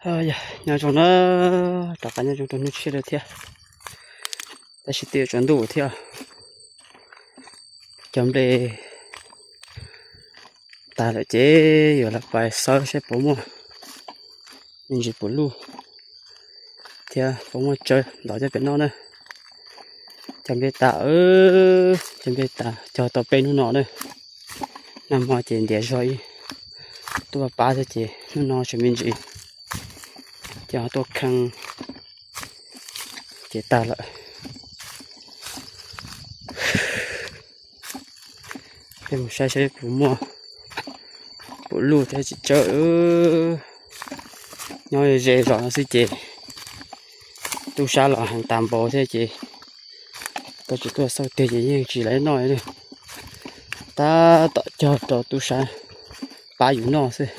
Yog nyob zoo na, rov qab nyob zoo rau hnub tshiab lawm thiab, tab sis twb yuav tsaus ntuj thiab. Cog nplej tag lawm ces yuav los pais xawb saib puas muaj me ntsis puav luj thiab puas muaj tsawb ntov coj pem noj na. Cog nplej tas, cog nplej tas cog tau peb hnub no na. Nag hmo ces ntiav zog ib tuaj pab thiab ces hnub no tseem me ntsis, ces ho tuaj kheej ces tag lawm. Peb mus saib saib puas muaj puav luj thiab tsis tsawb. Nyob ze zos no xwb ces tub sab los heev tas npaum thiab ces koj tsis tuaj xauj tiag ces yeej tsis laiv noj li. Tab tom cog rau tub sab pab yus noj xwb.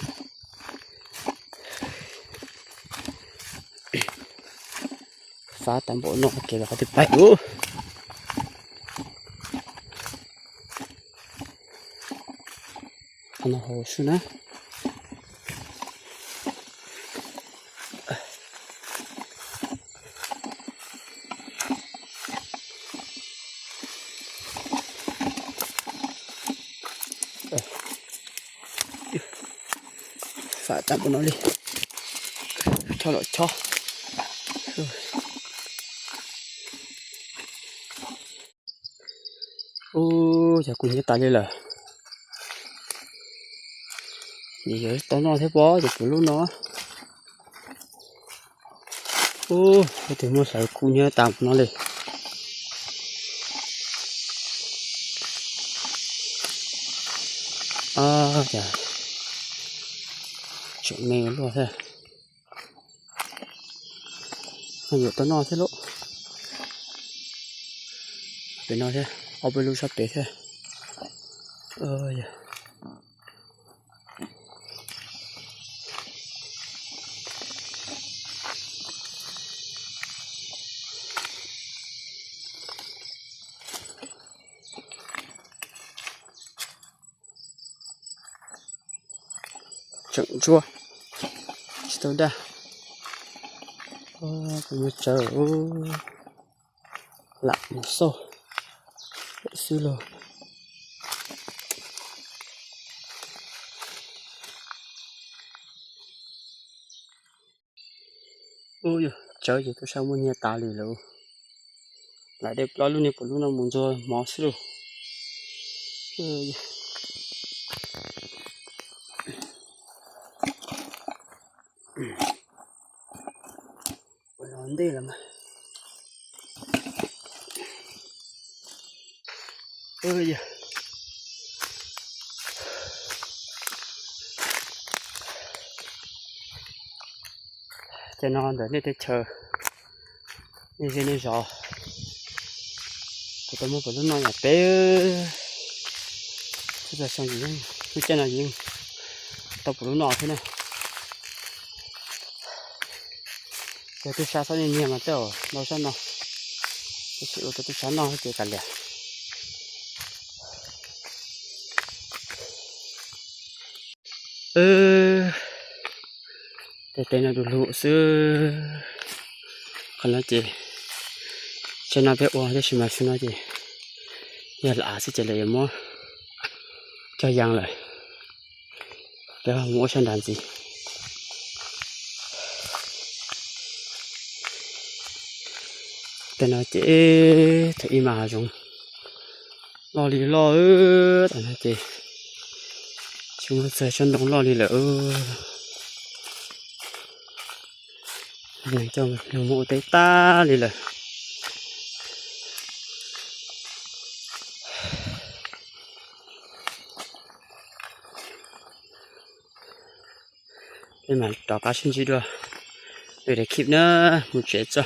Fab tas npaum no ces los qhov twg pais ub. Qhov no hauv sub na. Fab tas npaum no li, chob los chob. Ub, yog kuv nyiav tas li lawm. Nim yuav tau noj thiab pob ces puav luj no. Ub, tus muaj hlawv kuv nyiav tas npaum no li. Ab, cas tseem me luaj thiab. Yuav tau noj thiab lauj. Pem no thiab, ob peb lub sab pem thiab. Tseem ntsuab, tsis tau daj. Kuv muab tsawv lam mus xauj lawm xwb lauj. Ub, yog tsawv ces tub sab muab nyiag tas li lawm. Lam de plaub lub niag puav lub no mus ntxuag mov xwb lauj. Ntej lawm mas. Ces no ntawm nej teb chaws, nej zej nej zos, kuv tau muab puav lub noj yam peb, txog xyoo lub caij no yeej tau puav lub noj thiab na. Ces tub sab txhob nyiag mas tej zaum ntau sab no, tab sis ua rau tub sab noj ces kav liam. Tej teb no du lug xwb. Qhov no ces tsev no peb ua tab sis mas xwb no ces yog lam xwb ces lawv yuav muab cog yees lawm. Peb mus ua sab nrad ntxiv. Tej no ces thaum ib mas hav zoov loj li loj, tam no ces tsis muaj txog tsob ntoo loj li lawm. Neeg coj mus ua teb tag li lawm. Peb mam rov qab sib ntsib dua lwm daim clip na, mus tsev tso.